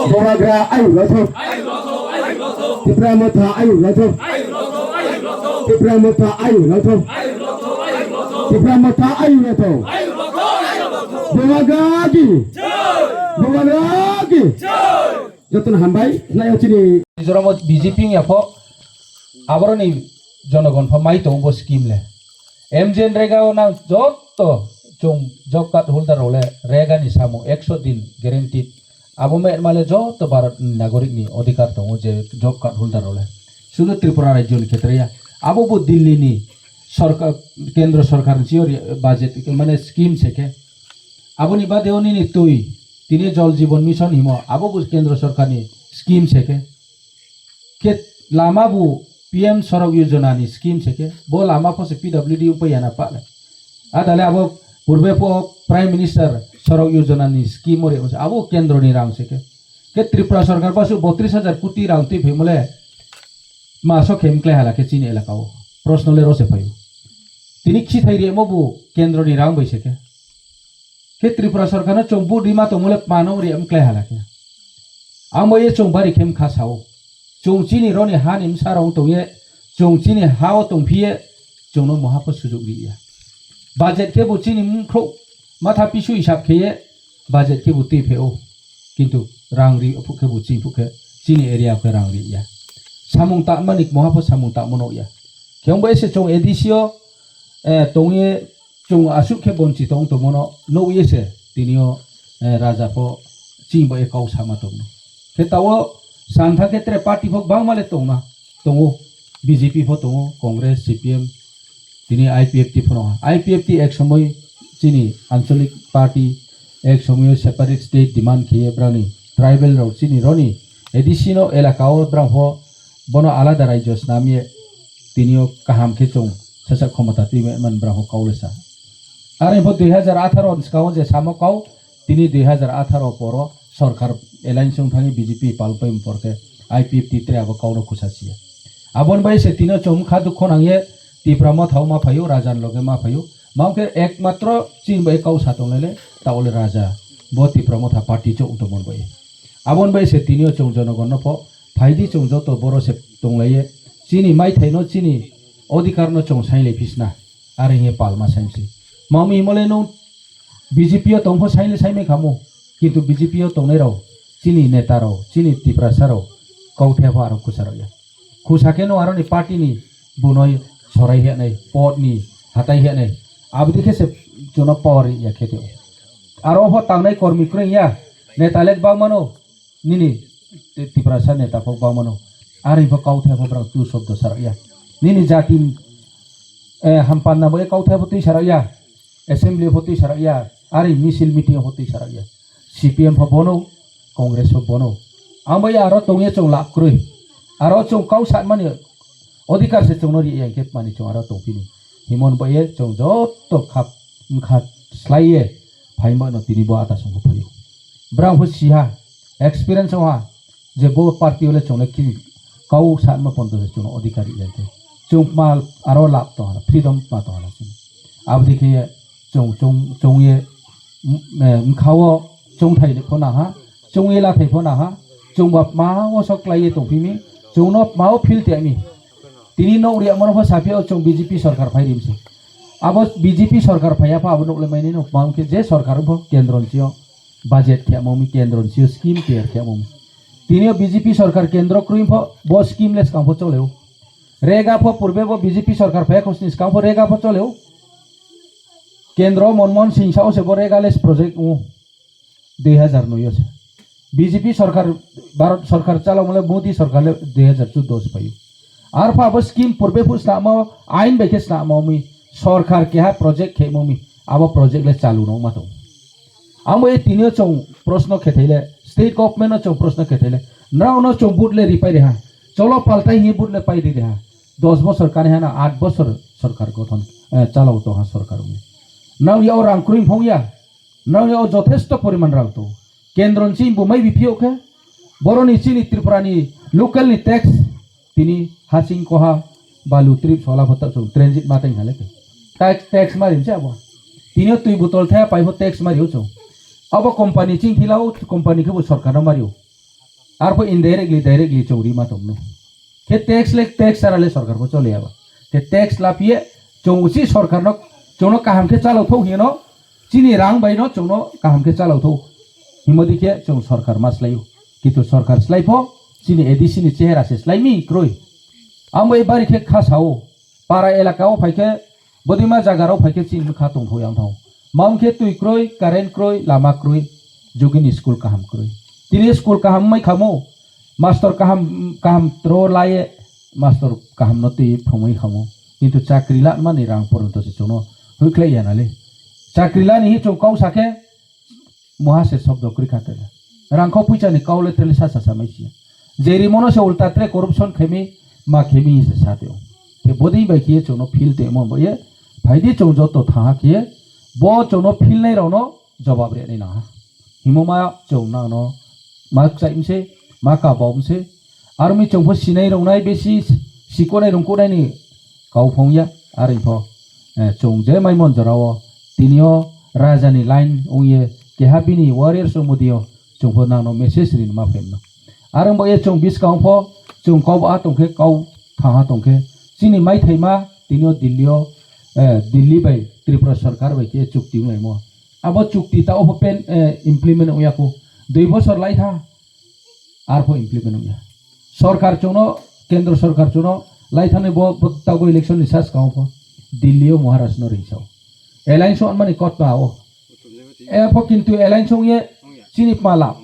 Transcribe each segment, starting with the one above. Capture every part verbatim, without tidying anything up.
Bubagra ayuk rwthok. Tipra Motha ayuk rwthok. Tipra Motha ayuk rwthok. Tipra Motha ayuk rwthok. Bubagra ki. Bubagra ki. Jotono hambai, nayo chini. Mizoram o B J P wngya pho, aboroni jonogon pho mai tongo bo scheme le. M G N rega o nang jotto chwng job card holder rok le rega ni samung ekso din guaranteed. Abo me male jotto Bharat ni nagorik ni odhikar tongo je job card holder rok le. Sudu Tripura rajyo ni khetre ya. Abo bo Delhi ni sorkar, kendro sorkar ni sio budget mane scheme se khe. Aboni bade o nini twi, tini Jal Jeevan Mission himo, abo bo kendro sorkar ni scheme se khe. Khe lama bo P M Sadak Yojana ni scheme se khe. Bo lama pho se P W D wngpai ya na pa le. A dale abo purbe pho Prime Minister Sadak Yojana ni scheme o re abo kendro ni rang se khe. Khe Tripura sorkar basu botris hajar koti rang twi phai mole. Maso khe mklai hala khe chini elaka o. Proshno le rose phaio. Tini khithai remo bo kendro ni rang bai se khe. Khe Tripura sorkar no chwng vote rima tongmole mano ri mklai hala khe. Amo ye chwng bari khe mkha sao. Chwng chini roni hani msa rong tongye, chwng chini ha o tongphiye, chwngno moha pho sujuk ri ya. Budget khe bo chini mkhro matha pisu hisab kheye, budget khe bo twi pheo. Kintu rang ri phuk khe bo chini phuk khe chini area khe rang ri ya. Samung ta mani moha pho samung ta mono ya. Khe bai se chwng A D C o, eh, tongye chwng aswk khe bonchi tong tongmano nukye se tinio, eh, raja pho chini bai kau sama tongno. Khe tao santha khe tere party pho bangma le tongna tongo, B J P pho tongo, Congress, C P M, tini I P F T pho no. I P F T ek somoi chini anchalik party, ek somoi separate state demand khiye brani tribal rok chini roni A D C no elaka o brang pho bono alada rajyo snamye tinio kaham khe chwng sasa khomota twi man brang pho kaulesa. Are pho dui hajar atharo ni skang o je samo kau, tini dui hajar atharo poro sorkar alliance wng thangwi B J P palpai por khe I P F T tere abo kauno khusa siya. Aboni bai se tino chwng kha dukho nangye Tipra Motha o ma phaio, raja ni loge ma phaio. Mam khe ekmatro chini bai kau sa tong lele, ta ole raja. Bo Tipra Motha party chwng tong mon bai. Aboni bai se tinio chwng jonogon no pho phaidi chwng joto boro se tong laiye. Chini mai thai no chini odhikar no chwng sai lai phisna. Are he palma saimsi. Mami mole no B J P o tong pho saini saimai khamu, kintu B J P o tongnai rok, chini neta rok, chini Tiprasa rok, kau the pho aro khusa rok ya. Khusa khe no aroni party ni bunoi sorai he nai, pot ni hatai he nai, abdi khe se jono power ya khe teo. Aro pho tangnai kormi kwrwng ya, neta lek bang mano, nini Ti-, Tiprasa neta kok bangmano. Ari bo kauthai bo bwrang tu sobdo sarak ya. Nini jati, eh, hampanna bo e kauthai bo twi sarak ya. Assembly bo twi sarak ya. Ari misil meeting bo twi sarak ya. C P M bo bono, Congress bo bono. Ang bai aro tongye chwng lab kwrwi. Aro chwng kau satmani odhikar se chwngno ri ya, hwnkhe mani chwng aro tongphini. Himon bo ye chwng jotto khap wngkha slai ye phaima no tini bo ata songkho phaio. Brang pho siha, experience wngha, je bo party ole chwngno kini kau sanma pondo se chwngno odhikari ya khe. Chwng ma aro lab tong hala, freedom ma tong hala chwng. Aboni khe chwng, chwng, chwng ye, m-, eh, mkha o chwngthai pho naha, chwng ye lathai pho naha, chwng ba ma o sok klai ye tongphimi, chwngno ma o feel temi. Tini nok riya mano pho saphi o chwng B J P sorkar phai rim se. Abo B J P sorkar phaiya pha abo nukle maini nuk ma khe je sorkar wngkho kendro ni sio budget khe amo mi kendro ni sio scheme tiyar khe amo mi. Tini o B J P sorkar kendro krwi pho bo scheme le skang pho choleo. Rega pho purbe bo B J P sorkar phaiya khosni skang pho rega pho choleo. Kendro Manmohan Singh sao se bo rega les project wngo. Dui hajar noi o se. B J P sorkar, Bharat sorkar chalao mole Modi sorkar le dui hajar chuddo o se paio. Arpha abo scheme purbe phu snama o, ain bai khe snama o mi, sorkar keha project khe mo mi, abo project le chalu no ma tong. Amo e tini o chwng proshno khe thaile, state government no chwng proshno khe thaile, nrao no chwng vote le ripai reha, cholo paltai hi vote le pai ri reha, dos bosor kani hana, aat bosor sorkar gothon, eh, chalao tongha sorkar wngi. Nrao yao rang krwi phong ya, Nrao yao jothesto poriman rang tongo. Kendro ni chini bo mai biphiyo khe, boroni chini Tripura ni local ni tax tini hasing koha balu trip sola pho ta chwng transit ma tang hale khe. Tax, tax mari se abo. Tini o twi botol thaya pai pho tax mari o chwng. Abo company chini thila o company khe bo sorkar no mari o. Arpho indirectly, directly chwng rima tongno. Khe tax le, tax chara le sorkar pho choliya ba. Khe tax lapiye chwng uchi sorkar no, chwng no kaham khe chalok thok hino, chini rang bai no chwng no kaham khe chalok thok. Himodi khe chwng sorkar ma slai o. Kintu sorkar slai pho, chini A D C ni chehera se slai mi kroi. Amo e bari khe kha sao. Para elaka o phai khe, bodima jaga rok phai khe chini kha tong thok yang thong. Mam khe twi kroi, current kroi, lama kroi, jugini school kaham kroi. Tini school kaham mai khamo, master kaham, kaham tro laye, master kaham no twi phungwi khamo. Kintu chakri la mani rang poronto se chwng no hoi khlai ya nale. Chakri la ni hi chwng kau sa khe, moha se sobdo kwrwi kha tele. Rangkho puicha ni kau le tele sa sa sa mai siya. Je rimono se ulta tre corruption khemi ma khemi se sa teo. Te bodei bai khiye chwngno phil te mon boye. Phaidi chwng joto thaha khiye bo chwngno phil nai rokno jobab re nai naha. Himo ma chwng nangno ma kchai mse, ma kabau mse. Armi chwng pho sinai rok nai besi sikonai rungko nai ni kau phong ya, ari pho, eh, chwng je mai mon jora o, tini o raja ni line wng ye, keha bini warriors rok mudi o, chwng pho nang no message rin ma phem no. Arang bo ye chwng biskang pho, chwng kau ba tong khe, kau thaha tong khe, chini mai thai ma, tini o Delhi o, eh, Delhi bai Tripura sarkar bai khe chukti wng lai mo. Abo chukti ta o pho pen, eh, implement wng ya kho. Dui bosor lai tha, arpho implement wngya. Sorkar chwngno, kendro sorkar chwngno laithani bo, bo tago election ni sas kamo pho Delhi o Maharaj no ringsa o. Alliance o anmani kot pa o. E pho kintu alliance ongye chini pmala.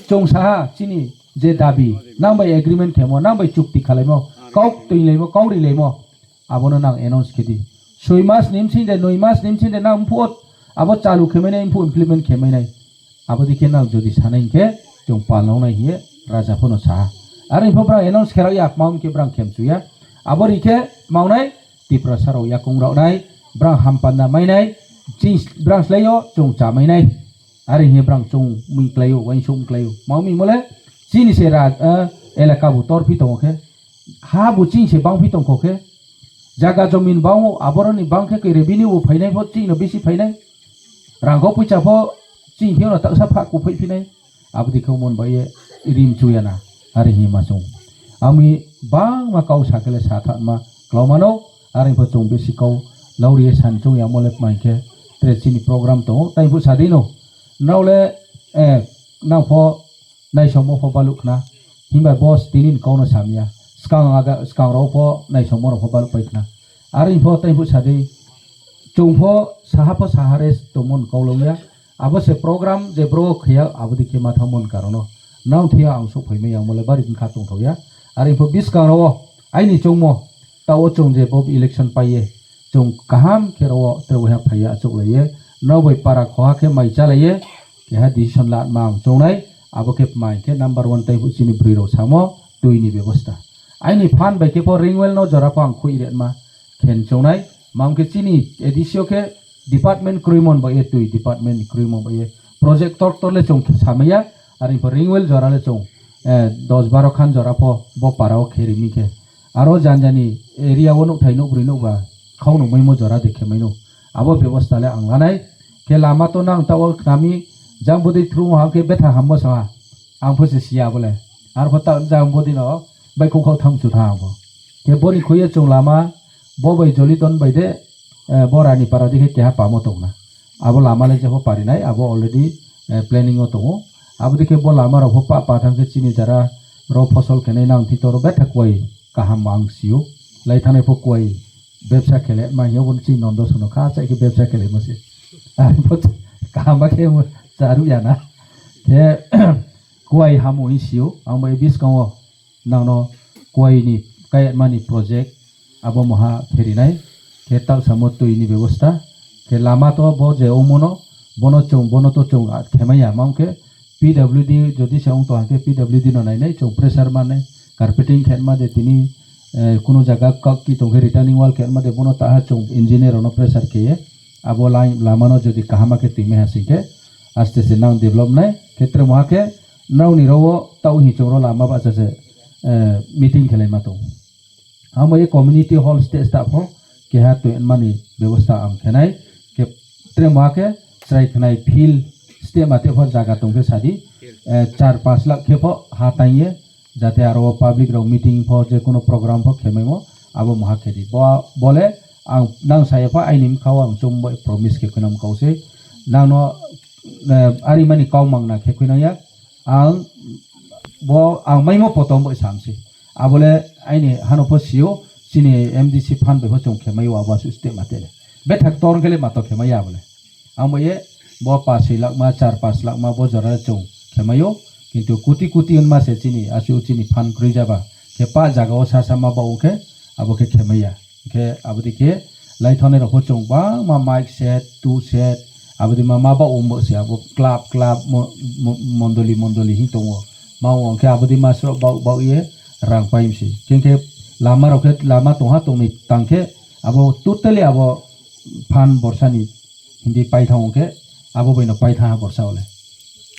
Chwng saha chini je dabi, nang bai agreement khemo, nang bai chukti khalaimo, kok twilaimo, kok rilaimo. Abono nang announce khe di. Soi mas ni bsing de, noi mas ni bsing de nang mphu abo chalu khe mai nai, mphu implement khe mai nai. Abo dikhe nang jodi sanai hinkhe chwng palnok nai hiye raja phano saha. Aro hinkhe brang announce khe rok ya, kma hinkhe brang khem chuya. Abo rikhe maunai Tiprasa rok yakung rok nai, brang hampanda mai nai, ching brang slai o chwng cha mai nai. Aro hinkhe brang chwng mui klai o, uansuk mui klai o. Ma mui mole chini se raj, eh, elaka bo torphi tongo khe. Ha bo chini se bangphi tongkho khe, jaga jomin bango, aboroni bangkhe khe revenue bo phainai pho chini no bisi phainai. Rangkho puisa pho chini kheno taksa pha kuphai phinai. Abodi khe mon bai ye rim chuyana, ari hi ma chung. Ami bangma kau sakele sa thanma klaumano, ari pho chung bisi kau lauri ye san chung ya mole mai khe tre chini program tongo, tai phu sadino. Naule, eh, nang pho naisomo pho baluk khna. Himba boss tinin kauno samya. Skang aga, skang rok pho naisomo rok pho baluk pai khna. Ari pho tai phu sadi. Chung pho saha pho saha rest tongmon kaulongya. Abo se program je bro khaya abo dikhe matha mon karono. Nang thia ang sok phaimai yang mole bari kha tongthokya. Ari pho biskang rok aini chongmo. Tao chwng je bo election paiye, chwng kaham khe rw-o tre waiha phaiya achuklaiye, nw bai para khoha khe mai chalaiye, keha decision la ma ang chongnai, abo khe mai khe number one tai chini bwrwi rok samo twi ni bebosta. Aini phan bai khe pho ring well no jora pho ang khui retma khen chongnai, mam khe chini A D C o khe department kwrwi mon bai ye twi department ni kwrwi mon bai ye project tor tor le chwng samaya, ari pho ring well jora le chwng, eh, dos baro khan jora pho bo para o khe rimi khe. Aro janjani area o nukthai nukbrwi nukba khau nukmai mo jora de khemaino. Abo bebosta le ang lanai. Khe lama to nang ta o khnami jang bwdwi thru ha khe betha hammo sa. Ang pho se siya bole. Ar pho ta jang bwdwi no bai kok khau thang chu tha ang pho. Khe boni khuye chwng lama bo bai joli ton bai de, eh, bo rani para dikhe keha pamo tongna. Abo lama le jepho parinai, abo already, eh, planning o tongo. Abo dikhe bo lama rok pho pa, pa thang khe chini jara ro phosol khenai nang thitoro betha kuai kaham ang sio. Lai thanai pho kuai bebsa khele ma hiyo bo chini nondo sono kha chai khe bebsa khele mo se. Ang pho kaham ba khe mo charu ya na. Khe kuai hamu hi sio, ang bai biskango nangno kuai ni kayatmani project abo moha kherinai, khe taksamo twi ni bebosta, khe lama to bo je omono, bono chwng, bono to chwng, ah, khemaya, ma wngkhe P W D jodi se wngto hwnkhe P W D no nainai, chwng pressure mannai, carpeting khenma de tini, eh, kuno jaga kak ki tongkhe returning wall khenma de bono taha chwng engineer rokno pressure kheye, abo line lamano jodi kahama khe twimai ha singkhe aste se nang develop nai, khe tre moha khe nokni ro-o tau hinchung ro lama bahcha se, eh, meeting khelaima tongo. Amo ye community hall stage ta pho keha twi mani bebosta ang khenai, khe tre moha khe chwrai khnai field stage ma te pho jaga tong khe sadi, eh, char panch lakh khe pho ha tangye, jate aro public rok meeting pho je kuno program pho khemaimo abo moha khedi. Bo, bole ang nang saya pho aini mkha o ang chumbai promise khe khwinam kau se. Nangno, eh, ari mani kau mangna khe khwinang ya. Ang bo ang maimo poto bai samsi. Abole aini hano pho sio chini M D C fund bai pho chong khemaio abo asu step matele. Bethak tor kele mato khemaya abole. Ang bo ye bo pas sei lakh ma, char pas lakh ma bo jora chong khemaio. Kintu kuti kuti on ma se chini asu chini fund kroi jaba. Khe pa jaga o sa sa ma ba ungkhe abo khe khemaya. Khe abodi khe lai thonai rok pho chong bangma mic set, tu set, abodi ma ma ba umbo se abo club club mo-, mo-, mondoli mondoli hin tongo. Ma ungkhe abodi ma sro ba ba ye rang paim si. Khe khe lama rok khe lama tongha tongni tang khe abo totally abo fund borsani hindi paithang ungkhe abo baino paithang ha borsa ole.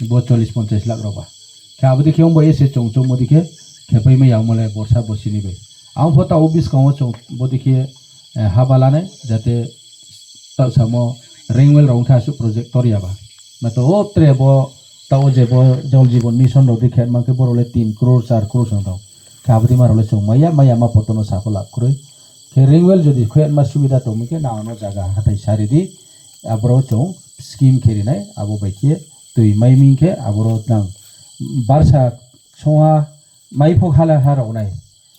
Bo chollish ponchash lakh rok ba. Khe abodi khe ungbo ese chong chong modi khe khepai mai ya mole borsa bosini bai. Ang pho ta o biskango chong bodi khe, eh, haba lanai jate ta samo ringwell rok khe asuk project tor ya ba. Mato o tre bo ta o je bo Jal Jeevan Mission rok di khe man khe borok le tin crore char crore song tong. Khe abodi ma rok le chong maya maya ma potono sako lak kwrwi. Khe ringwell jodi khuyatma subida tongmikhe nangno jaga hathai saridi, aboro chwng scheme khe rinai, abo bai khe twi mai ming khe aboro nang barsa songha mai phok hala ha roknai.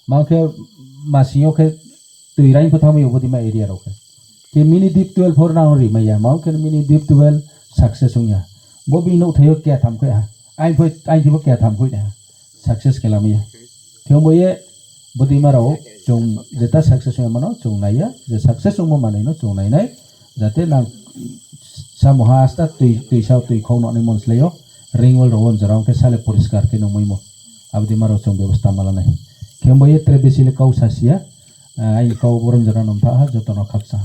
Ma khe masingo khe twi rain pho thangwi obodima area rok khe. Khe mini deep twelve hor nang ri maya, ma khe mini deep twelve success wngya. Bo bini nokthai o kya tham khe ha. Ain phoi, ain thibo kya tham khe ha. Success khe lamaya. Khe bo ye bodima rok chwng jeta success wngya mano chwng naiya, je success wngma manwi no chwng nainai, jate nang samoha asta twi, twi sa twi khok nokni monslai o ringwell rok on jora khe sale poriskar khe nungmai mo. Abodima rok chwng bebostha ma lanai. Khe bo ye tre besi le kau sasia, ah, aini kau borom jora nom tha ha joto no khaksa.